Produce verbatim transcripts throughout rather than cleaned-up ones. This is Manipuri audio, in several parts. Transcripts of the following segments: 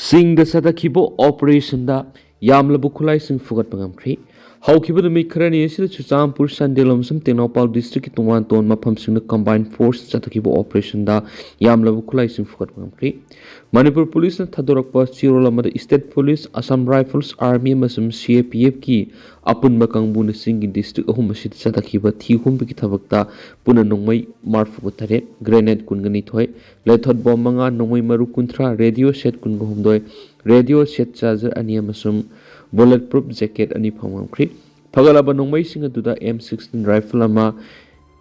ꯆꯤꯡꯗ ꯆꯠꯊꯈꯤꯕ ꯑꯣꯄꯔꯦꯁꯟꯗ ꯌꯥꯝꯂꯕ ꯈꯨꯠꯂꯥꯏꯁꯤꯡ ꯐꯨꯒꯠꯄ ꯉꯝꯈ꯭ꯔꯦ꯫ ꯍꯧꯈꯤꯕ ꯅꯨꯃꯤꯠ ꯈꯔꯅꯤ ꯑꯁꯤꯗ ꯆꯨꯔꯆꯥꯟꯄꯨꯔ, ꯆꯥꯟꯗꯦꯜ ꯑꯃꯁꯨꯡ ꯇꯦꯡꯅꯧꯄꯥꯜ ꯗꯤꯁꯇ꯭ꯔꯤꯛꯀꯤ ꯇꯣꯉꯥꯟ ꯇꯣꯉꯥꯟꯕ ꯃꯐꯝꯁꯤꯡꯗ ꯀꯝꯕꯥꯏꯟ ꯐꯣꯔꯁ ꯆꯠꯊꯈꯤꯕ ꯑꯣꯄꯔꯦꯁꯟꯗ ꯌꯥꯝꯂꯕ ꯈꯨꯠꯂꯥꯏꯁꯤꯡ ꯐꯨꯒꯠꯄ ꯉꯝꯈ꯭ꯔꯦ꯫ ꯃꯅꯤꯄꯨꯔ ꯄꯨꯂꯤꯁꯅ ꯊꯥꯗꯣꯔꯛꯄ ꯆꯦꯔꯣꯜ ꯑꯃꯗ state police, Assam rifles, army ꯑꯃꯁꯨꯡ ꯁꯤ ꯑꯦ ꯄꯤ ꯑꯦꯐꯀꯤ ꯑꯄꯨꯟꯕ ꯀꯥꯡꯕꯨꯅ ꯆꯤꯡꯒꯤ ꯗꯤꯁꯇ꯭ꯔꯤꯛ ꯑꯍꯨꯝ ꯑꯁꯤꯗ ꯆꯠꯊꯈꯤꯕ ꯊꯤ ꯍꯨꯝꯕꯒꯤ ꯊꯕꯛꯇ ꯄꯨꯟꯅ ꯅꯣꯡꯃꯩ ꯃꯔꯤꯐꯨꯇꯔꯦꯠ, ꯒ꯭ꯔꯦꯅꯦꯗ ꯀꯨꯟꯒ ꯅꯤꯊꯣꯏ, ꯂꯦꯊꯣꯠ ꯕꯣꯝ ꯃꯉꯥ, ꯅꯣꯡꯃꯩ ꯃꯔꯨ ꯀꯨꯟꯊ꯭ꯔꯥ, ꯔꯦꯗꯤꯑꯣ ꯁꯦꯠ ꯀꯨꯟꯒ ꯍꯨꯝꯗꯣꯏ, ꯔꯦꯗꯤꯑꯣ ꯁꯦꯠ ꯆꯥꯔꯖꯔ ꯑꯅꯤ ꯑꯃꯁꯨꯡ ꯕꯨꯂꯦꯠ ꯄ꯭ꯔꯨꯐ ꯖꯦꯀꯦꯠ ꯑꯅꯤ ꯐꯪꯂꯝꯈ꯭ꯔꯤ꯫ ꯐꯒꯠꯂꯕ ꯅꯣꯡꯃꯩꯁꯤꯡ ꯑꯗꯨꯗ ꯑꯦꯝ ꯁꯤꯛꯁꯇꯤꯟ ꯔꯥꯏꯐꯜ ꯑꯃ,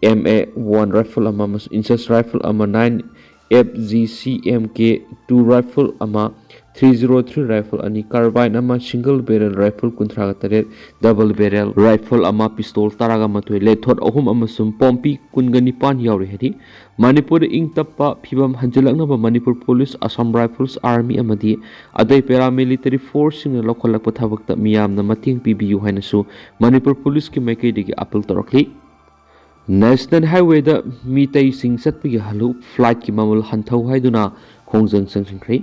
ꯑꯦꯝ ꯑꯦ ꯋꯥꯟ ꯔꯥꯏꯐꯜ ꯑꯃ ꯑꯃꯁꯨꯡ ꯏꯟꯆꯦꯁ ꯔꯥꯏꯐꯜ ꯑꯃ, nine F G C M K two rifle ꯑꯃ, ꯊ꯭ꯔꯤ ꯖꯤꯔꯣ ꯊ꯭ꯔꯤ ꯔꯥꯏꯐꯜ ꯑꯅꯤ, ꯀꯥꯔꯕꯥꯏꯟ ꯑꯃ, ꯁꯤꯡꯒꯜ ꯕꯦꯔꯦꯜ ꯔꯥꯏꯐꯜ ꯀꯨꯟꯊ꯭ꯔꯥꯒ ꯇꯔꯦꯠ, ꯗꯕꯜ ꯕꯦꯔꯦꯜ ꯔꯥꯏꯐꯜ ꯑꯃ, ꯄꯤꯁꯇꯣꯜ ꯇꯔꯥꯒ ꯃꯥꯊꯣꯏ, ꯂꯦꯊꯣꯠ ꯑꯍꯨꯝ ꯑꯃꯁꯨꯡ ꯄꯣꯝꯄꯤ ꯀꯨꯟꯒ ꯅꯤꯄꯥꯟ ꯌꯥꯎꯔꯤ ꯍꯥꯏꯔꯤ꯫ ꯃꯅꯤꯄꯨꯔꯗ ꯏꯪ ꯇꯞꯄ ꯐꯤꯕꯝ ꯍꯟꯖꯤꯜꯂꯛꯅꯕ Manipur police, Assam rifles, army ꯑꯃꯗꯤ ꯑꯇꯩ ꯄꯦꯔꯥꯃꯤꯂꯤꯇꯔꯤ ꯐꯣꯔꯁꯁꯤꯡꯅ ꯂꯧꯈꯠꯂꯛꯄ ꯊꯕꯛꯇ ꯃꯤꯌꯥꯝꯅ ꯃꯇꯦꯡ ꯄꯤꯕꯤꯌꯨ ꯍꯥꯏꯅꯁꯨ ꯃꯅꯤꯄꯨꯔ ꯄꯨꯂꯤꯁꯀꯤ ꯃꯥꯏꯀꯩꯗꯒꯤ ꯑꯥꯄꯤꯜ ꯇꯧꯔꯛꯂꯤ꯫ ꯅꯦꯁꯅꯦꯜ ꯍꯥꯏꯋꯦꯗ ꯃꯤꯇꯩꯁꯤꯡ ꯆꯠꯄ ꯌꯥꯍꯜꯂꯨ, ꯐ꯭ꯂꯥꯏꯠꯀꯤ ꯃꯃꯜ ꯍꯟꯊꯧ ꯍꯥꯏꯗꯨꯅ ꯈꯣꯡꯖꯪ ꯆꯪꯁꯤꯟꯈ꯭ꯔꯦ꯫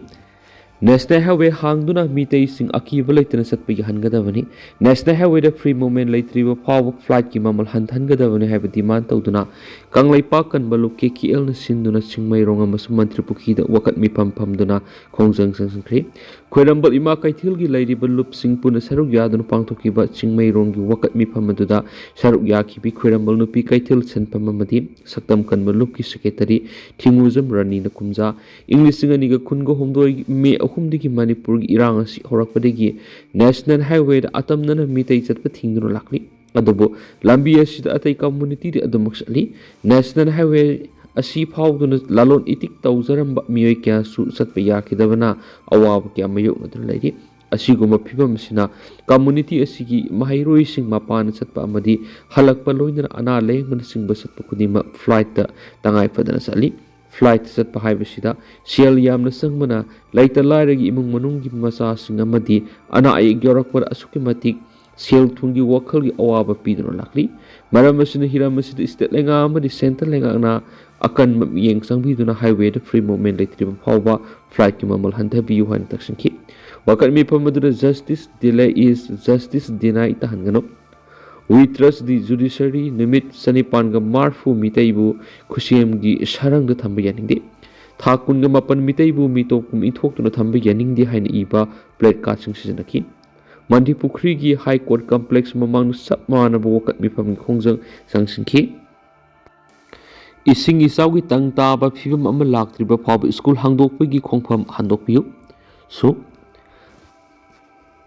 ꯅꯦꯁꯅꯦꯜ ꯍꯥꯏꯋꯦ ꯍꯥꯡꯗꯨꯅ ꯃꯤꯇꯩꯁꯤꯡ ꯑꯀꯤꯕ ꯂꯩꯇꯅ ꯆꯠꯄ ꯌꯥꯍꯟꯒꯗꯕꯅꯤ꯫ ꯅꯦꯁꯅꯦꯜ ꯍꯥꯏꯋꯦꯗ ꯐ꯭ꯔꯤ ꯃꯨꯚꯃꯦꯟ ꯂꯩꯇ꯭ꯔꯤꯕ ꯐꯥꯎꯕ ꯐ꯭ꯂꯥꯏꯠꯀꯤ ꯃꯃꯜ ꯍꯟꯊꯍꯟꯒꯗꯕꯅꯤ ꯍꯥꯏꯕ ꯗꯤꯃꯥꯟ ꯇꯧꯗꯨꯅ ꯀꯪꯂꯩꯄꯥꯛ ꯀꯟꯕ ꯂꯨꯞ ꯀꯦ ꯀꯦ ꯑꯦꯜꯅ ꯁꯤꯟꯗꯨꯅ ꯆꯤꯡꯃꯩꯔꯣꯡ ꯑꯃꯁꯨꯡ ꯃꯟꯇ꯭ꯔꯤ ꯄꯨꯈ꯭ꯔꯤꯗ ꯋꯥꯀꯠ ꯃꯤꯐꯝ ꯐꯝꯗꯨꯅ ꯈꯣꯡꯖꯪ ꯆꯪꯁꯤꯟꯈ꯭ꯔꯤ꯫ ꯈ꯭ꯋꯥꯏꯔꯝꯕꯜ ꯏꯃꯥ ꯀꯩꯊꯦꯜꯒꯤ ꯂꯩꯔꯤꯕ ꯂꯨꯞꯁꯤꯡ ꯄꯨꯟꯅ ꯁꯔꯨꯛ ꯌꯥꯗꯨꯅ ꯄꯥꯡꯊꯣꯛꯈꯤꯕ ꯆꯤꯡꯃꯩꯔꯣꯡꯒꯤ ꯋꯥꯀꯠ ꯃꯤꯐꯝ ꯑꯗꯨꯗ ꯁꯔꯨꯛ ꯌꯥꯈꯤꯕꯤ ꯈ꯭ꯋꯥꯏꯔꯝꯕꯜ ꯅꯨꯄꯤ ꯀꯩꯊꯦꯜ ꯁꯤꯟꯐꯝ ꯑꯃꯗꯤ ꯁꯛꯇꯝ ꯀꯟꯕ ꯂꯨꯞꯀꯤ ꯁꯦꯀ꯭ꯔꯦꯇꯔꯤ ꯊꯤꯡꯉꯨꯖꯝ ꯔꯥꯅꯤꯅ ꯀꯨꯝꯖꯥ꯫ ꯏꯪ ꯂꯤꯁꯤꯡ ꯑꯅꯤꯒ ꯀꯨꯟꯒ ꯍꯨꯝꯗꯣꯏꯒꯤ ꯃꯦ ꯑꯍꯨꯝꯗꯒꯤ ꯃꯅꯤꯄꯨꯔꯒꯤ ꯏꯔꯥꯡ ꯑꯁꯤ ꯍꯧꯔꯛꯄꯗꯒꯤ ꯅꯦꯁꯅꯦꯜ ꯍꯥꯏꯋꯦꯗ ꯑꯇꯝꯅꯅ ꯃꯤꯇꯩ ꯆꯠꯄ ꯊꯤꯡꯗꯨꯅ ꯂꯥꯛꯂꯤ꯫ ꯑꯗꯨꯕꯨ ꯂꯝꯕꯤ ꯑꯁꯤꯗ ꯑꯇꯩ ꯀꯝꯃꯨꯅꯤꯇꯤꯗꯤ ꯑꯗꯨꯃꯛ ꯆꯠꯂꯤ꯫ ꯅꯦꯁꯅꯦꯜ ꯍꯥꯏꯋꯦ ꯑꯁꯤ ꯐꯥꯎꯗꯨꯅ ꯂꯂꯣꯟ ꯏꯇꯤꯛ ꯇꯧꯖꯔꯝꯕ ꯃꯤꯑꯣꯏ ꯀꯌꯥꯁꯨ ꯆꯠꯄ ꯌꯥꯈꯤꯗꯕꯅ ꯑꯋꯥꯕ ꯀꯌꯥ ꯃꯥꯌꯣꯛꯅꯗꯨꯅ ꯂꯩꯔꯤ꯫ ꯑꯁꯤꯒꯨꯝꯕ ꯐꯤꯕꯝ ꯑꯁꯤꯅ ꯀꯝꯃꯨꯅꯤꯇꯤ ꯑꯁꯤꯒꯤ ꯃꯍꯩꯔꯣꯏꯁꯤꯡ ꯃꯄꯥꯟꯗ ꯆꯠꯄ ꯑꯃꯗꯤ ꯍꯜꯂꯛꯄ, ꯂꯣꯏꯅꯅ ꯑꯅꯥ ꯂꯥꯌꯦꯡꯕꯅꯆꯤꯡꯕ ꯆꯠꯄ ꯈꯨꯗꯤꯡꯃꯛ ꯐ꯭ꯂꯥꯏꯠꯇ ꯇꯉꯥꯏ ꯐꯗꯅ ꯆꯠꯂꯤ꯫ ꯐ꯭ꯂꯥꯏꯠꯇ ꯆꯠꯄ ꯍꯥꯏꯕꯁꯤꯗ ꯁꯦꯜ ꯌꯥꯝꯅ ꯆꯪꯕꯅ ꯂꯩꯇ ꯂꯥꯏꯔꯒꯤ ꯏꯃꯨꯡ ꯃꯅꯨꯡꯒꯤ ꯃꯆꯥꯁꯤꯡ ꯑꯃꯗꯤ ꯑꯅꯥ ꯑꯌꯦꯛ ꯌꯥꯎꯔꯛꯄꯗ ꯑꯁꯨꯛꯀꯤ ꯃꯇꯤꯛ ꯁꯦꯜ ꯊꯨꯝꯒꯤ ꯋꯥꯈꯜꯒꯤ ꯑꯋꯥꯕ ꯄꯤꯗꯨꯅ ꯂꯥꯛꯂꯤ꯫ ꯃꯔꯝ ꯑꯁꯤꯅ ꯍꯤꯔꯝ ꯑꯁꯤꯗ state ꯂꯩꯉꯥꯛ ꯑꯃꯗꯤ centre ꯂꯩꯉꯥꯛꯅ ꯑꯀꯟꯕ ꯃꯤꯠꯌꯦꯡ ꯆꯪꯕꯤꯗꯨꯅ highwayꯗ free movement ꯂꯩꯇ꯭ꯔꯤꯕ ꯐꯥꯎꯕ flightꯀꯤ ꯃꯃꯜ ꯍꯟꯊꯕꯤꯌꯨ ꯍꯥꯏꯅ ꯇꯛꯁꯤꯟꯈꯤ꯫ ꯋꯥꯀꯠ ꯃꯤꯐꯝ ꯑꯗꯨꯗ "Justice delay is justice denied" ꯇꯥꯍꯟꯒꯅꯨ, "We trust the judiciary", ꯅꯨꯃꯤꯠ ꯆꯅꯤꯄꯥꯟꯒ ꯃꯔꯐꯨ ꯃꯤꯇꯩꯕꯨ ꯈꯨꯠꯁꯦꯝꯒꯤ ꯁꯔꯪꯗ ꯊꯝꯕ ꯌꯥꯅꯤꯡꯗꯦ, "ꯊꯥ ꯀꯨꯟꯒ ꯃꯥꯄꯟ ꯃꯤꯇꯩꯕꯨ ꯃꯤꯇꯣꯞ ꯀꯨꯝ ꯏꯟꯊꯣꯛꯇꯨꯅ ꯊꯝꯕ ꯌꯥꯅꯤꯡꯗꯦ" ꯍꯥꯏꯅ ꯏꯕ placardꯁꯤꯡ ꯁꯤꯖꯤꯟꯅꯈꯤ꯫ ꯃꯟꯇ꯭ꯔꯤ ꯄꯨꯈ꯭ꯔꯤꯒꯤ High Court complex ꯃꯃꯥꯡꯗ ꯆꯞ ꯃꯥꯟꯅꯕ ꯋꯥꯀꯠ ꯃꯤꯐꯝꯒꯤ ꯈꯣꯡꯖꯪ ꯆꯪꯁꯤꯟꯈꯤ꯫ ꯏꯁꯤꯡ ꯏꯆꯥꯎꯒꯤ ꯇꯪ ꯇꯥꯕ ꯐꯤꯕꯝ ꯑꯃ ꯂꯥꯛꯇ꯭ꯔꯤꯕ ꯐꯥꯎꯕ ꯁ꯭ꯀꯨꯜ ꯍꯥꯡꯗꯣꯛꯄꯒꯤ ꯈꯣꯡꯐꯝ ꯍꯟꯗꯣꯛꯄꯤꯌꯨ꯫ ꯁꯨ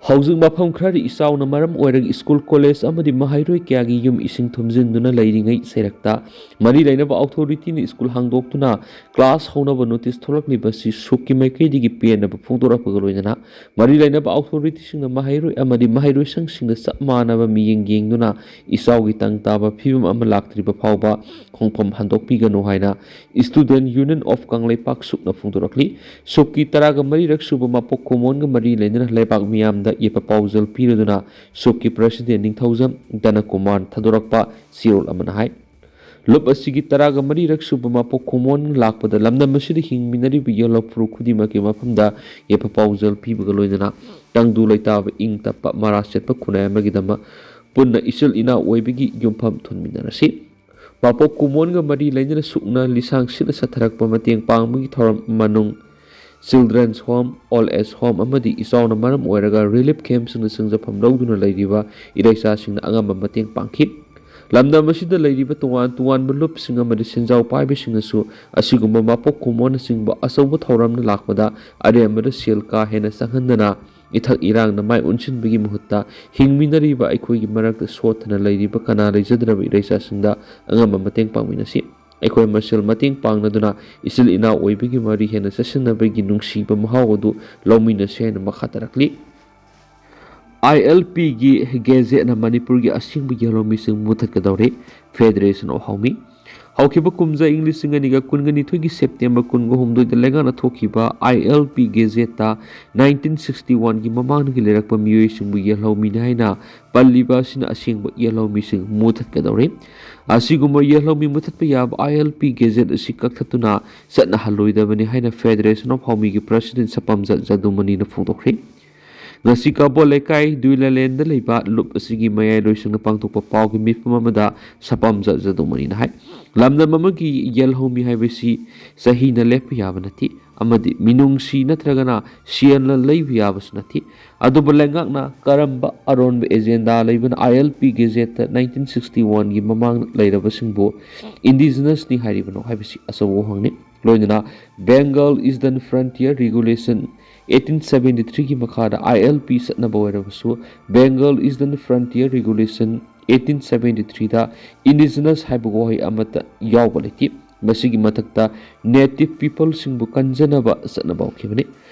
ꯍꯧꯖꯤꯛ ꯃꯐꯝ ꯈꯔꯗ ꯏꯆꯥꯎꯅ ꯃꯔꯝ ꯑꯣꯏꯔꯒ ꯁ꯭ꯀꯨꯜ, ꯀꯣꯂꯦꯖ ꯑꯃꯗꯤ ꯃꯍꯩꯔꯣꯏ ꯀꯌꯥꯒꯤ ꯌꯨꯝ ꯏꯁꯤꯡ ꯊꯨꯝꯖꯤꯟꯗꯨꯅ ꯂꯩꯔꯤꯉꯩ ꯆꯩꯔꯛꯇ ꯃꯔꯤ ꯂꯩꯅꯕ authorityꯅ ꯁ꯭ꯀꯨꯜ ꯍꯥꯡꯗꯣꯛꯇꯨꯅ class ꯍꯧꯅꯕ notice ꯊꯣꯛꯂꯛꯂꯤꯕꯁꯤ ꯁꯨꯛꯀꯤ ꯃꯥꯏꯀꯩꯗꯒꯤ ꯄꯦꯟꯅꯕ ꯐꯣꯡꯗꯣꯔꯛꯄꯒ ꯂꯣꯏꯅꯅ ꯃꯔꯤ ꯂꯩꯅꯕ authorityꯁꯤꯡꯅ ꯃꯍꯩꯔꯣꯏ ꯑꯃꯗꯤ ꯃꯍꯩꯔꯣꯏꯁꯪꯁꯤꯡꯗ ꯆꯞ ꯃꯥꯟꯅꯕ ꯃꯤꯠꯌꯦꯡ ꯌꯦꯡꯗꯨꯅ ꯏꯆꯥꯎꯒꯤ ꯇꯪ ꯇꯥꯕ ꯐꯤꯕꯝ ꯑꯃ ꯂꯥꯛꯇ꯭ꯔꯤꯕ ꯐꯥꯎꯕ ꯈꯣꯡꯐꯝ ꯍꯟꯗꯣꯛꯄꯤꯒꯅꯨ ꯍꯥꯏꯅ Student Union of ꯀꯪꯂꯩꯄꯥꯛ, ꯁꯨꯛꯅ ꯐꯣꯡꯗꯣꯔꯛꯂꯤ꯫ ꯁꯨꯛꯀꯤ ꯇꯔꯥꯒ ꯃꯔꯤꯔꯛ ꯁꯨꯕ ꯃꯄꯣꯛ ꯀꯨꯝꯑꯣꯟꯒ ꯃꯔꯤ ꯂꯩꯅꯅ ꯂꯩꯕꯥꯛ ꯃꯤꯌꯥꯝꯗ ꯌꯥꯏꯐ ꯄꯥꯎꯖꯦꯜ ꯄꯤꯔꯗꯨꯅ ꯁꯨꯛꯀꯤ president ꯅꯤꯡꯊꯧꯖꯝ ꯙꯅꯀꯨꯃꯥꯔꯅ ꯊꯥꯗꯣꯔꯛꯄ ꯆꯦꯔꯣꯜ ꯑꯃꯅ ꯍꯥꯏ꯫ ꯂꯨꯞ ꯑꯁꯤꯒꯤ ꯇꯔꯥꯒ ꯃꯔꯤꯔꯛ ꯁꯨꯕ ꯃꯄꯣꯛ ꯀꯨꯝꯑꯣꯟ ꯂꯥꯛꯄꯗ ꯂꯝꯗꯝ ꯑꯁꯤꯗ ꯍꯤꯡꯃꯤꯟꯅꯔꯤꯕ ꯌꯦꯜꯍꯧ ꯐꯨꯔꯨꯞ ꯈꯨꯗꯤꯡꯃꯛꯀꯤ ꯃꯐꯝꯗ ꯌꯥꯏꯐ ꯄꯥꯎꯖꯦꯜ ꯄꯤꯕꯒ ꯂꯣꯏꯅꯅ ꯇꯪꯗꯨ ꯂꯩꯇꯥꯕ, ꯏꯪ ꯇꯞꯄ, ꯃꯔꯥ ꯆꯦꯠꯄ ꯈꯨꯟꯅꯥꯏ ꯑꯃꯒꯤꯗꯃꯛ ꯄꯨꯟꯅ ꯏꯆꯤꯜ ꯏꯅꯥꯎ ꯑꯣꯏꯕꯒꯤ ꯌꯨꯝꯐꯝ ꯊꯣꯟꯃꯤꯟꯅꯔꯁꯤ꯫ ꯃꯄꯣꯛ ꯀꯨꯝꯑꯣꯟꯒ ꯃꯔꯤ ꯂꯩꯅꯅ ꯁꯨꯛꯅ ꯂꯤꯁꯥꯡ ꯁꯤꯠꯅ ꯆꯠꯊꯔꯛꯄ ꯃꯇꯦꯡ ꯄꯥꯡꯕꯒꯤ ꯊꯧꯔꯝ ꯃꯅꯨꯡ Children's Home, Old Age Home ꯑꯃꯗꯤ ꯏꯆꯥꯎꯅ ꯃꯔꯝ ꯑꯣꯏꯔꯒ relief campꯁꯤꯡꯗ ꯆꯪꯖꯐꯝ ꯂꯧꯗꯨꯅ ꯂꯩꯔꯤꯕ ꯏꯔꯩꯆꯥꯁꯤꯡꯅ ꯑꯉꯝꯕ ꯃꯇꯦꯡ ꯄꯥꯡꯈꯤ꯫ ꯂꯝꯗꯝ ꯑꯁꯤꯗ ꯂꯩꯔꯤꯕ ꯇꯣꯉꯥꯟ ꯇꯣꯉꯥꯟꯕ ꯂꯨꯞꯁꯤꯡ ꯑꯃꯗꯤ ꯁꯦꯟꯖꯥꯎ ꯄꯥꯏꯕꯁꯤꯡꯅꯁꯨ ꯑꯁꯤꯒꯨꯝꯕ ꯃꯄꯣꯛ ꯀꯨꯝꯑꯣꯟꯅꯆꯤꯡꯕ ꯑꯆꯧꯕ ꯊꯧꯔꯝꯅ ꯂꯥꯛꯄꯗ ꯑꯔꯦꯝꯕꯗ ꯁꯦꯜ ꯀꯥ ꯍꯦꯟꯅ ꯆꯪꯍꯟꯗꯅ ꯏꯊꯛ ꯏꯔꯥꯡꯅ ꯃꯥꯏ ꯑꯣꯟꯁꯤꯟꯕꯒꯤ ꯃꯍꯨꯠꯇ ꯍꯤꯡꯃꯤꯟꯅꯔꯤꯕ ꯑꯩꯈꯣꯏꯒꯤ ꯃꯔꯛꯇ ꯁꯣꯠꯊꯅ ꯂꯩꯔꯤꯕ ꯀꯅꯥ ꯂꯩꯖꯗ꯭ꯔꯕ ꯏꯔꯩꯆꯥꯁꯤꯡꯗ ꯑꯉꯝꯕ ꯃꯇꯦꯡ ꯄꯥꯡꯃꯤꯟꯅꯁꯤ꯫ ꯑꯩꯈꯣꯏ ꯃꯁꯦꯜ ꯃꯇꯦꯡ ꯄꯥꯡꯅꯗꯨꯅ ꯏꯆꯤꯜ ꯏꯅꯥꯎ ꯑꯣꯏꯕꯒꯤ ꯃꯔꯤ ꯍꯦꯟꯅ ꯆꯦꯠꯁꯤꯟꯅꯕꯒꯤ ꯅꯨꯡꯁꯤꯕ ꯃꯍꯥꯎ ꯑꯗꯨ ꯂꯧꯃꯤꯟꯅꯁꯤ ꯍꯥꯏꯅ ꯃꯈꯥ ꯇꯥꯔꯛꯂꯤ꯫ ILPꯒꯤ gazetteꯅ ꯃꯅꯤꯄꯨꯔꯒꯤ ꯑꯁꯦꯡꯕ ꯌꯦꯜꯍꯧꯃꯤꯁꯤꯡ ꯃꯨꯊꯠꯀꯗꯧꯔꯦ, Federation of Haomi꯫ ꯍꯧꯈꯤꯕ ꯀꯨꯝꯖꯥ ꯏꯪ ꯂꯤꯁꯤꯡ ꯑꯅꯤꯒ ꯀꯨꯟꯒ ꯅꯤꯊꯣꯏꯒꯤ ꯁꯦꯞꯇꯦꯝꯕꯔ ꯀꯨꯟꯒ ꯍꯨꯝꯗꯣꯏꯗ ꯂꯩꯉꯥꯛꯅ ꯊꯣꯛꯈꯤꯕ I L P Gazetteꯇ nineteen sixty oneꯒꯤ ꯃꯃꯥꯡꯗꯒꯤ ꯂꯩꯔꯛꯄ ꯃꯤꯑꯣꯏꯁꯤꯡꯕꯨ ꯌꯦꯜꯍꯧꯃꯤꯅꯤ ꯍꯥꯏꯅ ꯄꯜꯂꯤꯕ ꯑꯁꯤꯅ ꯑꯁꯦꯡꯕ ꯌꯦꯜꯍꯧꯃꯤꯁꯤꯡ ꯃꯨꯊꯠꯀꯗꯧꯔꯤ꯫ ꯑꯁꯤꯒꯨꯝꯕ ꯌꯦꯜꯍꯧꯃꯤ ꯃꯨꯊꯠꯄ ꯌꯥꯕ I L P Gazette ꯑꯁꯤ ꯀꯛꯊꯠꯇꯨꯅ ꯆꯠꯅꯍꯜꯂꯣꯏꯗꯕꯅꯤ ꯍꯥꯏꯅ Federation of ꯍꯥꯎꯃꯤꯒꯤ President ꯁꯄꯥꯝꯖꯠ ꯖꯗꯨꯃꯅꯤꯅ ꯐꯣꯡꯗꯣꯛꯈ꯭ꯔꯤ꯫ ꯉꯁꯤ ꯀꯕꯣ ꯂꯩꯀꯥꯏ ꯗꯨꯏꯂꯥꯂꯦꯟꯗ ꯂꯩꯕ ꯂꯨꯞ ꯑꯁꯤꯒꯤ ꯃꯌꯥꯏ ꯂꯣꯏꯁꯪꯗ ꯄꯥꯡꯊꯣꯛꯄ ꯄꯥꯎꯒꯤ ꯃꯤꯐꯝ ꯑꯃꯗ ꯁꯄꯥꯝꯖꯠ ꯖꯗꯨꯃꯅꯤꯅ ꯍꯥꯏ, ꯂꯝꯗꯝ ꯑꯃꯒꯤ ꯌꯦꯜꯍꯧꯃꯤ ꯍꯥꯏꯕꯁꯤ ꯆꯍꯤꯅ ꯂꯦꯞꯄ ꯌꯥꯕ ꯅꯠꯇꯦ, ꯑꯃꯗꯤ ꯃꯤꯅꯨꯡꯁꯤ ꯅꯠꯇ꯭ꯔꯒꯅ ꯁꯦꯜꯅ ꯂꯩꯕ ꯌꯥꯕꯁꯨ ꯅꯠꯇꯦ꯫ ꯑꯗꯨꯕꯨ ꯂꯩꯉꯥꯛꯅ ꯀꯔꯝꯕ ꯑꯔꯣꯟꯕ agenda ꯂꯩꯕꯅ I L P Gazetteꯇ nineteen sixty oneꯒꯤ ꯃꯃꯥꯡꯗ ꯂꯩꯔꯕꯁꯤꯡꯕꯨ Indigenousꯅꯤ ꯍꯥꯏꯔꯤꯕꯅꯣ ꯍꯥꯏꯕꯁꯤ ꯑꯆꯧꯕ ꯋꯥꯍꯪꯅꯤ꯫ ꯂꯣꯏꯅꯅ Bengal Eastern Frontier Regulation eighteen seventy threeꯒꯤ ꯃꯈꯥꯗ I L P ꯆꯠꯅꯕ ꯑꯣꯏꯔꯕꯁꯨ, Bengal Eastern Frontier Regulation eighteen seventy threeꯗ Indigenous ꯍꯥꯏꯕ ꯋꯥꯍꯩ ꯑꯃꯠꯇ ꯌꯥꯎꯕ ꯂꯩꯇꯦ꯫ ꯃꯁꯤꯒꯤ ꯃꯊꯛꯇ Native Peopleꯁꯤꯡꯕꯨ ꯀꯟꯖꯅꯕ ꯆꯠꯅꯕ ꯍꯧꯈꯤꯕꯅꯤ꯫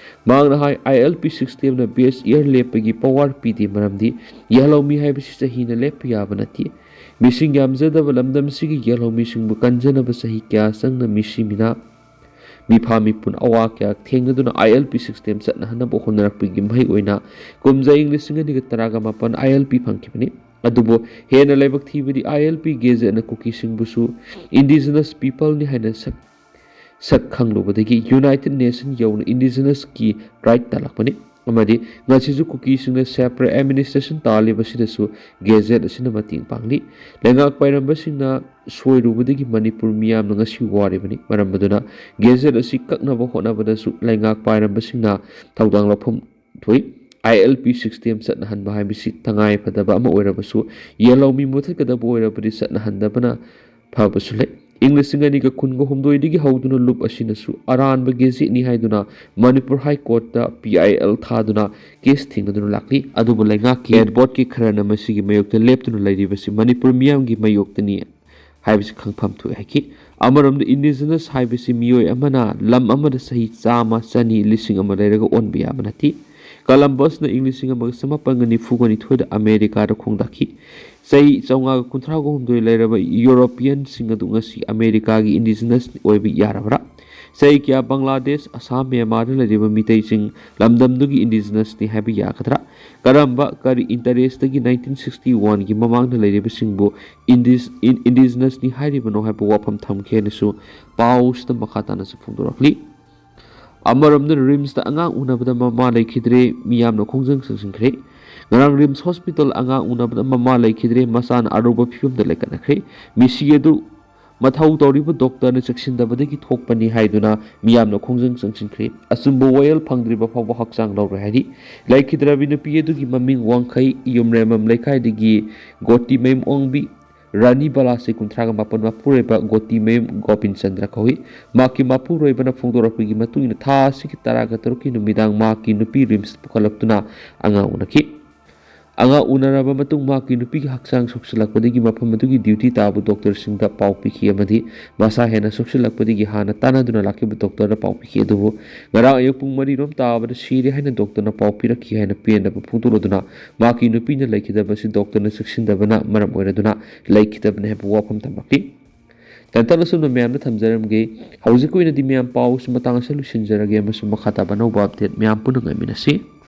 ꯃꯍꯥꯛꯅ ꯍꯥꯏ, I L P systemꯅ base year ꯂꯦꯞꯄꯒꯤ power ꯄꯤꯗꯦ, ꯃꯔꯝꯗꯤ ꯌꯦꯜꯍꯧꯃꯤ ꯍꯥꯏꯕꯁꯤ ꯆꯍꯤꯅ ꯂꯦꯞꯄ ꯌꯥꯕ ꯅꯠꯇꯦ꯫ ꯃꯤꯁꯤꯡ ꯌꯥꯝꯖꯗꯕ ꯂꯝꯗꯝꯁꯤꯒꯤ ꯌꯦꯜꯍꯧꯃꯤꯁꯤꯡꯕꯨ ꯀꯟꯖꯅꯕ ꯆꯍꯤ ꯀꯌꯥ ꯆꯪꯅ ꯃꯤꯁꯤ ꯃꯤꯅꯥ, ꯃꯤꯐꯥ ꯃꯤꯄꯨꯟ ꯑꯋꯥ ꯀꯌꯥ ꯊꯦꯡꯅꯗꯨꯅ I L P system ꯆꯠꯅꯍꯟꯅꯕ ꯍꯣꯠꯅꯔꯛꯄꯒꯤ ꯃꯍꯩ ꯑꯣꯏꯅ ꯀꯨꯝꯖꯥ ꯏꯪ ꯂꯤꯁꯤꯡ ꯑꯅꯤꯒ ꯇꯔꯥꯒ ꯃꯥꯄꯟ I L P ꯐꯪꯈꯤꯕꯅꯤ꯫ ꯑꯗꯨꯕꯨ ꯍꯦꯟꯅ ꯂꯥꯏꯕꯛ ꯊꯤꯕꯗꯤ I L P Gazetteꯅ ꯀꯨꯀꯤꯁꯤꯡꯕꯨꯁꯨ Indigenous Peopleꯅꯤ ꯍꯥꯏꯅ ꯁꯛ ꯁꯛ ꯈꯪꯂꯨꯕꯗꯒꯤ United Nation ꯌꯧꯅ Indigenouski right ꯇꯥꯜꯂꯛꯄꯅꯤ꯫ ꯑꯃꯗꯤ ꯉꯁꯤꯁꯨ ꯀꯨꯀꯤꯁꯤꯡꯅ separate administration ꯇꯥꯜꯂꯤꯕꯁꯤꯗꯁꯨ Gazette ꯑꯁꯤꯅ ꯃꯇꯦꯡ ꯄꯥꯡꯂꯤ꯫ ꯂꯩꯉꯥꯛ ꯄꯥꯏꯔꯝꯕꯁꯤꯡꯅ ꯁꯣꯏꯔꯨꯕꯗꯒꯤ ꯃꯅꯤꯄꯨꯔ ꯃꯤꯌꯥꯝꯅ ꯉꯁꯤ ꯋꯥꯔꯤꯕꯅꯤ꯫ ꯃꯔꯝ ꯑꯗꯨꯅ Gazette ꯑꯁꯤ ꯀꯛꯅꯕ ꯍꯣꯠꯅꯕꯗꯁꯨ ꯂꯩꯉꯥꯛ ꯄꯥꯏꯔꯝꯕꯁꯤꯡꯅ ꯊꯧꯗꯥꯡ ꯂꯧꯐꯝ ꯊꯣꯛꯏ꯫ I L P system ꯆꯠꯅꯍꯟꯕ ꯍꯥꯏꯕꯁꯤ ꯇꯉꯥꯏ ꯐꯗꯕ ꯑꯃ ꯑꯣꯏꯔꯕꯁꯨ, ꯌꯦꯜꯍꯧꯃꯤ ꯃꯨꯊꯠꯀꯗꯕ ꯑꯣꯏꯔꯕꯗꯤ ꯆꯠꯅꯍꯟꯗꯕꯅ ꯐꯕꯁꯨ ꯂꯩ꯫ ꯏꯪ ꯂꯤꯁꯤꯡ ꯑꯅꯤꯒ ꯀꯨꯟꯒ ꯍꯨꯝꯗꯣꯏꯗꯒꯤ ꯍꯧꯗꯨꯅ ꯂꯨꯞ ꯑꯁꯤꯅꯁꯨ ꯑꯔꯥꯟꯕ Gazetteꯅꯤ ꯍꯥꯏꯗꯨꯅ Manipur High Courtꯇ P I L ꯊꯥꯗꯨꯅ case ꯊꯤꯡꯅꯗꯨꯅ ꯂꯥꯛꯂꯤ꯫ ꯑꯗꯨꯕꯨ ꯂꯩꯉꯥꯛꯀꯤ advocate ꯈꯔꯅ ꯃꯁꯤꯒꯤ ꯃꯥꯌꯣꯛꯇ ꯂꯦꯞꯇꯨꯅ ꯂꯩꯔꯤꯕꯁꯤ ꯃꯅꯤꯄꯨꯔ ꯃꯤꯌꯥꯝꯒꯤ ꯃꯥꯌꯣꯛꯇꯅꯤ ꯍꯥꯏꯕꯁꯤ ꯈꯪꯐꯝ ꯊꯣꯛꯏ ꯍꯥꯏꯈꯤ꯫ ꯑꯃꯔꯣꯝꯗ Indigenous ꯍꯥꯏꯕꯁꯤ ꯃꯤꯑꯣꯏ ꯑꯃꯅ ꯂꯝ ꯑꯃꯗ ꯆꯍꯤ ꯆꯥꯝꯃ, ꯆꯅꯤ, ꯂꯤꯁꯤꯡ ꯑꯃ ꯂꯩꯔꯒ ꯑꯣꯟꯕ ꯌꯥꯕ ꯅꯠꯇꯦ꯫ ꯀꯂꯝꯕꯁꯅ ꯏꯪ ꯂꯤꯁꯤꯡ ꯑꯃꯒ ꯆꯃꯥꯄꯟꯒ ꯅꯤꯐꯨꯒ ꯅꯤꯊꯣꯏꯗ ꯑꯃꯦꯔꯤꯀꯥꯗ ꯈꯣꯡꯗꯥꯈꯤ꯫ ꯆꯍꯤ ꯆꯥꯝꯃꯉꯥꯒ ꯀꯨꯟꯊ꯭ꯔꯥꯒ ꯍꯨꯝꯗꯣꯏ ꯂꯩꯔꯕ ꯌꯨꯔꯣꯄꯤꯌꯟꯁꯤꯡ ꯑꯗꯨ ꯉꯁꯤ ꯑꯃꯦꯔꯤꯀꯥꯒꯤ ꯏꯟꯗꯤꯖꯤꯅꯁ ꯑꯣꯏꯕ ꯌꯥꯔꯕ꯭ꯔꯥ? ꯆꯍꯤ ꯀꯌꯥ ꯕꯪꯒ꯭ꯂꯥꯗꯦꯁ, ꯑꯁꯥꯝ, ꯃ꯭ꯌꯥꯟꯃꯥꯔꯗ ꯂꯩꯔꯤꯕ ꯃꯤꯇꯩꯁꯤꯡ ꯂꯝꯗꯝꯗꯨꯒꯤ ꯏꯟꯗꯤꯖꯤꯅꯁꯅꯤ ꯍꯥꯏꯕ ꯌꯥꯒꯗ꯭ꯔꯥ? ꯀꯔꯝꯕ, ꯀꯔꯤ ꯏꯟꯇꯔꯦꯁꯇꯒꯤ ꯅꯥꯏꯟꯇꯤꯟ ꯁꯤꯛꯁꯇꯤ ꯋꯥꯟꯒꯤ ꯃꯃꯥꯡꯗ ꯂꯩꯔꯤꯕꯁꯤꯡꯕꯨ ꯏꯟꯗꯤꯖ-, ꯏꯟ-, ꯏꯟꯗꯤꯖꯤꯅꯁꯅꯤ ꯍꯥꯏꯔꯤꯕꯅꯣ ꯍꯥꯏꯕ ꯋꯥꯐꯝ ꯊꯝꯈꯤ ꯍꯥꯏꯅꯁꯨ ꯄꯥꯎꯁꯤꯗ ꯃꯈꯥ ꯇꯥꯅꯁꯨ ꯐꯣꯡꯗꯣꯔꯛꯂꯤ꯫ ꯑꯃꯔꯣꯝꯗ ꯔꯤꯝꯁꯇ ꯑꯉꯥꯡ ꯎꯅꯕꯗ ꯃꯃꯥ ꯂꯩꯈꯤꯗ꯭ꯔꯦ, ꯃꯤꯌꯥꯝꯅ ꯈꯣꯡꯖꯪ ꯆꯪꯁꯤꯟꯈ꯭ꯔꯦ꯫ ꯉꯔꯥꯡ ꯔꯤꯝꯁ ꯍꯣꯁꯄꯤꯇꯥꯜ ꯑꯉꯥꯡ ꯎꯅꯕꯗ ꯃꯃꯥ ꯂꯩꯈꯤꯗ꯭ꯔꯦ, ꯃꯆꯥꯅ ꯑꯔꯨꯕ ꯐꯤꯕꯝꯗ ꯂꯩꯈꯠꯅꯈ꯭ꯔꯦ꯫ ꯃꯤꯁꯤ ꯑꯗꯨ ꯃꯊꯧ ꯇꯧꯔꯤꯕ ꯗꯣꯛꯇꯔꯅ ꯆꯦꯛꯁꯤꯟꯗꯕꯗꯒꯤ ꯊꯣꯛꯄꯅꯤ ꯍꯥꯏꯗꯨꯅ ꯃꯤꯌꯥꯝꯅ ꯈꯣꯡꯖꯪ ꯆꯪꯁꯤꯟꯈ꯭ꯔꯦ꯫ ꯑꯆꯨꯝꯕ ꯋꯥꯌꯦꯜ ꯐꯪꯗ꯭ꯔꯤꯕ ꯐꯥꯎꯕ ꯍꯛꯆꯥꯡ ꯂꯧꯔꯣꯏ ꯍꯥꯏꯔꯤ꯫ ꯂꯩꯈꯤꯗ꯭ꯔꯕꯤ ꯅꯨꯄꯤ ꯑꯗꯨꯒꯤ ꯃꯃꯤꯡ ꯋꯥꯡꯈꯩ ꯌꯨꯝꯔꯦꯝꯕꯝ ꯂꯩꯀꯥꯏꯗꯒꯤ ꯒꯣꯇꯤꯃꯌꯨꯝ ꯑꯣꯡꯕꯤ ꯔꯥꯅꯤ ꯕꯂꯥꯁꯤ ꯀꯨꯟꯊ꯭ꯔꯥꯒ ꯃꯥꯄꯟ ꯃꯄꯨꯔꯣꯏꯕ ꯒꯣꯇꯤꯃꯌꯨꯝ ꯒꯣꯄꯤꯟ ꯆꯟꯗ꯭ꯔ ꯀꯧꯏ꯫ ꯃꯍꯥꯛꯀꯤ ꯃꯄꯨꯔꯣꯏꯕꯅ ꯐꯣꯡꯗꯣꯔꯛꯄꯒꯤ ꯃꯇꯨꯡ ꯏꯟꯅ ꯊꯥ ꯑꯁꯤꯒꯤ ꯇꯔꯥꯒ ꯇꯔꯨꯛꯀꯤ ꯅꯨꯃꯤꯗꯥꯡ ꯃꯍꯥꯛꯀꯤ ꯅꯨꯄꯤ ꯔꯤꯝꯁꯇ ꯄꯨꯈꯠꯂꯛꯇꯨꯅ ꯑꯉꯥꯡ ꯎꯅꯈꯤ꯫ ꯑꯉꯥꯡ ꯎꯅꯔꯕ ꯃꯇꯨꯡ ꯃꯍꯥꯛꯀꯤ ꯅꯨꯄꯤꯒꯤ ꯍꯛꯆꯥꯡ ꯁꯣꯛꯆꯤꯜꯂꯛꯄꯗꯒꯤ ꯃꯐꯝ ꯑꯗꯨꯒꯤ ꯗ꯭ꯌꯨꯇꯤ ꯇꯥꯕ ꯗꯣꯛꯇꯔꯁꯤꯡꯗ ꯄꯥꯎ ꯄꯤꯈꯤ ꯑꯃꯗꯤ ꯃꯁꯥ ꯍꯦꯟꯅ ꯁꯣꯛꯆꯤꯜꯂꯛꯄꯗꯒꯤ ꯍꯥꯟꯅ ꯇꯥꯟꯅꯗꯨꯅ ꯂꯥꯛꯈꯤꯕ ꯗꯣꯛꯇꯔꯗ ꯄꯥꯎ ꯄꯤꯈꯤ꯫ ꯑꯗꯨꯕꯨ ꯉꯔꯥꯡ ꯑꯌꯨꯛ ꯄꯨꯡ ꯃꯔꯤꯔꯣꯝ ꯇꯥꯕꯗ ꯁꯤꯔꯦ ꯍꯥꯏꯅ ꯗꯣꯛꯇꯔꯅ ꯄꯥꯎ ꯄꯤꯔꯛꯈꯤ ꯍꯥꯏꯅ ꯄꯦꯟꯗꯕ ꯐꯣꯡꯗꯣꯛꯂꯗꯨꯅ ꯃꯍꯥꯛꯀꯤ ꯅꯨꯄꯤꯅ ꯂꯩꯈꯤꯗꯕ ꯑꯁꯤ ꯗꯣꯛꯇꯔꯅ ꯆꯦꯛꯁꯤꯟꯗꯕꯅ ꯃꯔꯝ ꯑꯣꯏꯔꯗꯨꯅ ꯂꯩꯈꯤꯗꯕꯅꯤ ꯍꯥꯏꯕ ꯋꯥꯐꯝ ꯊꯝꯂꯛꯈꯤ꯫ ꯇꯦꯟꯇꯛꯅ ꯁꯨꯝꯅ ꯃꯌꯥꯝꯗ ꯊꯝꯖꯔꯝꯒꯦ꯫ ꯍꯧꯖꯤꯛꯀꯤ ꯑꯣꯏꯅꯗꯤ ꯃꯌꯥꯝ ꯄꯥꯎꯁꯤ ꯃꯇꯥꯡ ꯑꯁꯤꯗ ꯂꯣꯏꯁꯤꯟꯖꯔꯒꯦ ꯑꯃꯁꯨꯡ ꯃꯈꯥ ꯇꯥꯕ ꯑꯅꯧꯕ ꯑꯞꯗꯦꯠ ꯃꯌꯥꯝ ꯄꯨꯟꯅ ꯉꯥꯏꯃꯤꯟꯅꯁꯤ꯫